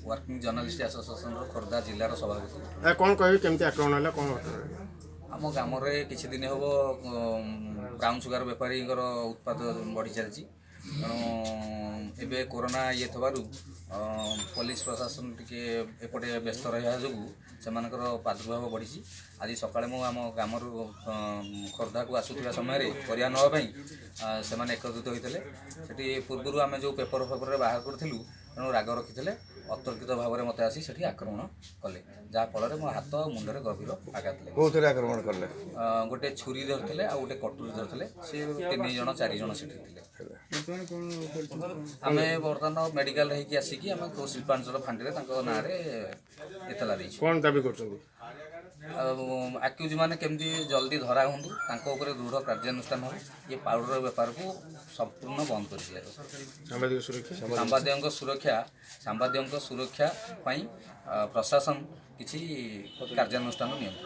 Working journalist ଆସୋସିଏସନର ଖୋର୍ଦ୍ଧା ଜିଲ୍ଲାର ସଭାପତି। କ'ଣ କହିବି, କେମିତି ଆକ୍ରମଣ ହେଲା, କ'ଣ ଘଟଣା? ଆମ ଗ୍ରାମରେ କିଛି ଦିନ ହେବ ବ୍ରାଉନ୍ ସୁଗାର ବେପାରୀଙ୍କର ଉତ୍ପାଦ ବଢ଼ି ଚାଲିଛି। ତେଣୁ ଏବେ କୋରୋନା ଇଏ ଥିବାରୁ ପୋଲିସ ପ୍ରଶାସନ ଟିକେ ଏପଟେ ବ୍ୟସ୍ତ ରହିବା ଯୋଗୁଁ ସେମାନଙ୍କର ପ୍ରାଦୁର୍ଭାବ ବଢ଼ିଛି। ଆଜି ସକାଳେ ମୁଁ ଆମ ଗ୍ରାମରୁ ଖୋର୍ଦ୍ଧାକୁ ଆସୁଥିବା ସମୟରେ ପରିବା ନେବା ପାଇଁ ସେମାନେ ଏକତ୍ରିତ ହୋଇଥିଲେ ସେଠି। ପୂର୍ବରୁ ଆମେ ଯେଉଁ ପେପର ଫେପରରେ ବାହାର କରିଥିଲୁ, ତେଣୁ ରାଗ ରଖିଥିଲେ। ଅତର୍କିତ ଭାବରେ ମୋତେ ଆସି ସେଠି ଆକ୍ରମଣ କଲେ, ଯାହାଫଳରେ ମୋ ହାତ ଆଉ ମୁଣ୍ଡରେ ଗଭୀର ଆଘାତ ଲାଗିଲା। କୋଉଥିରେ ଆକ୍ରମଣ କଲେ? ଗୋଟେ ଛୁରୀ ଧରିଥିଲେ ଆଉ ଗୋଟେ କଟୁରୀ ଧରିଥିଲେ। ସେ ତିନି ଜଣ ଚାରି ଜଣ ସେଠି ଥିଲେ। ଆମେ ବର୍ତ୍ତମାନ ମେଡ଼ିକାଲ ହେଇକି ଆସିକି ଆମେ ଶିଳ୍ପାଞ୍ଚଳ ଫାଣ୍ଡିରେ ତାଙ୍କ ନାଁରେ ଏତଲା ଦେଇଛୁ। କ'ଣ ଦାବି କରୁଛନ୍ତି? ଆଉ ଆକ୍ୟୁଜ୍ ମାନେ କେମିତି ଜଲ୍ଦି ଧରା ହୁଅନ୍ତୁ, ତାଙ୍କ ଉପରେ ଦୃଢ଼ କାର୍ଯ୍ୟାନୁଷ୍ଠାନ ହଉ, ଏ ପାଉଡ଼ର ବେପାରକୁ ସମ୍ପୂର୍ଣ୍ଣ ବନ୍ଦ କରିଦିଆଯାଉ। ସାମ୍ବାଦିକ ସୁରକ୍ଷା। ସାମ୍ବାଦିକଙ୍କ ସୁରକ୍ଷା ପାଇଁ ପ୍ରଶାସନ କିଛି କାର୍ଯ୍ୟାନୁଷ୍ଠାନ ନିଅନ୍ତୁ।